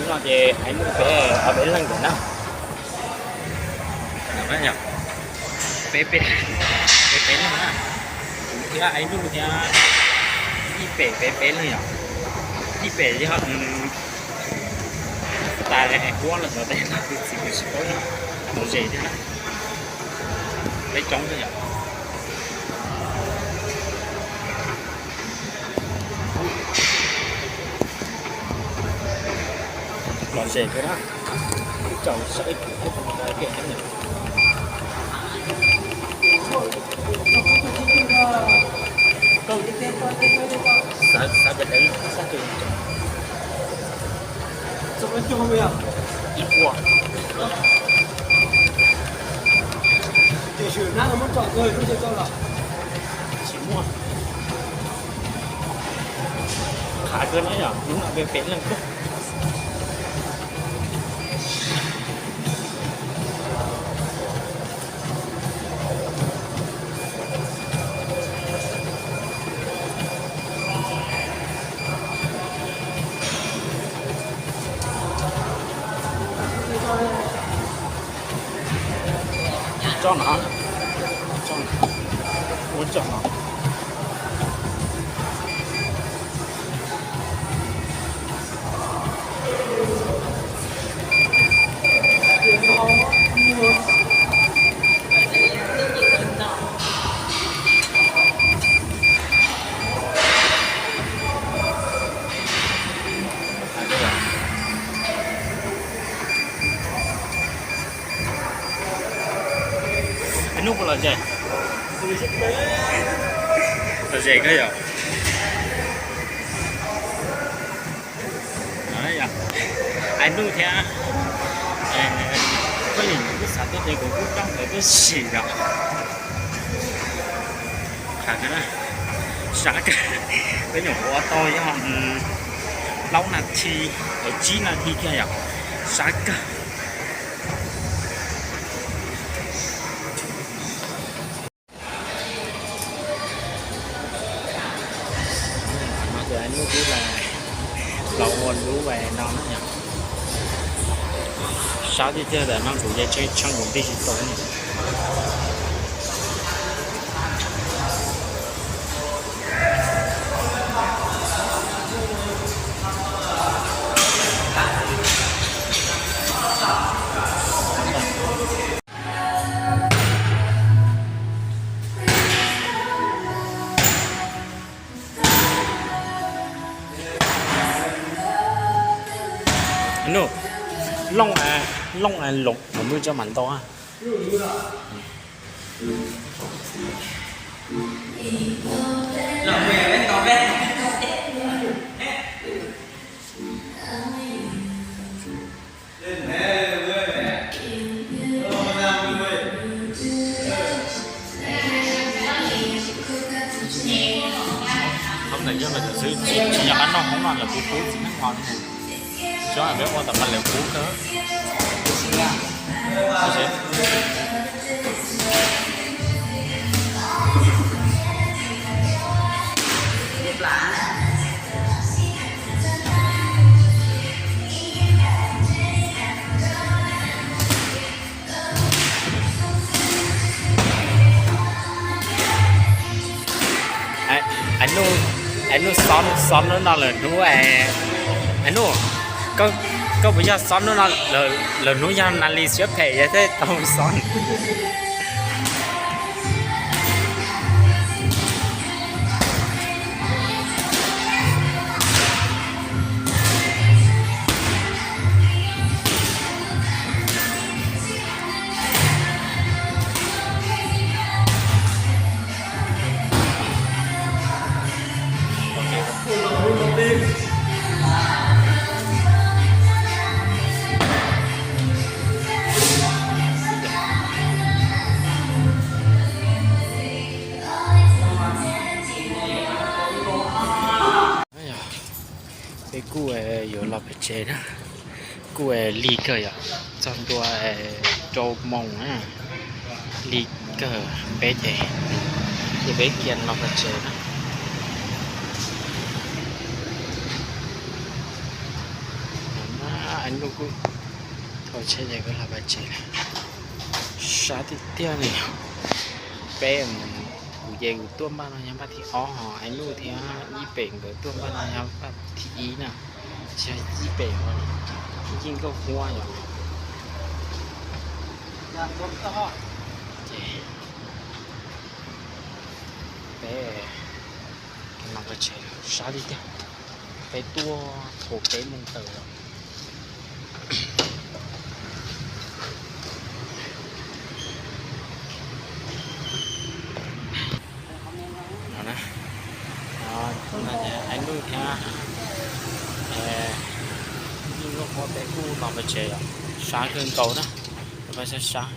No ces Aiv Nuj peb ob peb leeg ntawm na. Peb peb, peb peb leeg na. Kuv thiab Aiv Nuj thiab Yij Pem peb peb leeg yom. Yij Pem yog tas huab lawm ntawd tab sis mas tus txiv kuv tsis paub yog lom zem thiab na. Peb coob thiab yom. Lom zem thiab na. Ib tsoom saib kuv thiab tus ntawd tias xab xab pem deev sab tus ib puas. Tiam sis nab muab tso kawg lub caij tso los tsis muaj. Qhav kawg na yom, hnub no peb peb leeg kawg. Tso no, tso, ua tso no. Hnub puas lom zem? Lom zem kawg yom. Hais Nuj thiab, koj li kuv xav tuaj ces kuv kuj coj nkawd tuaj sim yom. Qhav kawg na, sab kawg. Peb nyuam qhuav ua tau yog plaub nas this, tsib nas this kiag yom, sab kawg. No ces Nuj twb los ua lub no na yom. Sab tiag tiag ntawm no kuv yeej tshee kuv npij tsis tau. Nuj, looj, looj loos kuv npwj tso mas ntau. Thaum ntawd yog lawv tsis, tsis nyob qab noj hoob no lawv kuj pub txiv neej hos li. Tsuav peb ua tam mas lawv pub kawg. Nuj, Nuj xob, xob hnub no lawm hnub, Nuj, koj puas yog xob hnub no lawm hnub yog nas li siab phem yog thiaj tau xob. Peb kuj yuav los pem tsev na, kuj lig kawg yom, txog ntua rau moos na, lig kawg peb ces, ces peb kiag los pem tsev na. Aib Nuj kuj thauj tsheb ces kuj los pab tsev lawm. Sab tiag tiag li. Peb, kuv ces kuv tuaj npaj no yog npaj thib ob, ho Aib Nuj thiab Yij Pem nkawd tuaj npaj no yog npaj thib ib na. Tsis yog Yij Pem, Yij Nkauj Huab yom. Ces peb los pab tsev, sab tiag tiag. Peb tuaj thaum peb moos tawm lawm. No na, Aib Nuj thiab Yij Nkauj Huab peb kuj los pab tsev lawm, sab kawg nkaus na, peb sab sab.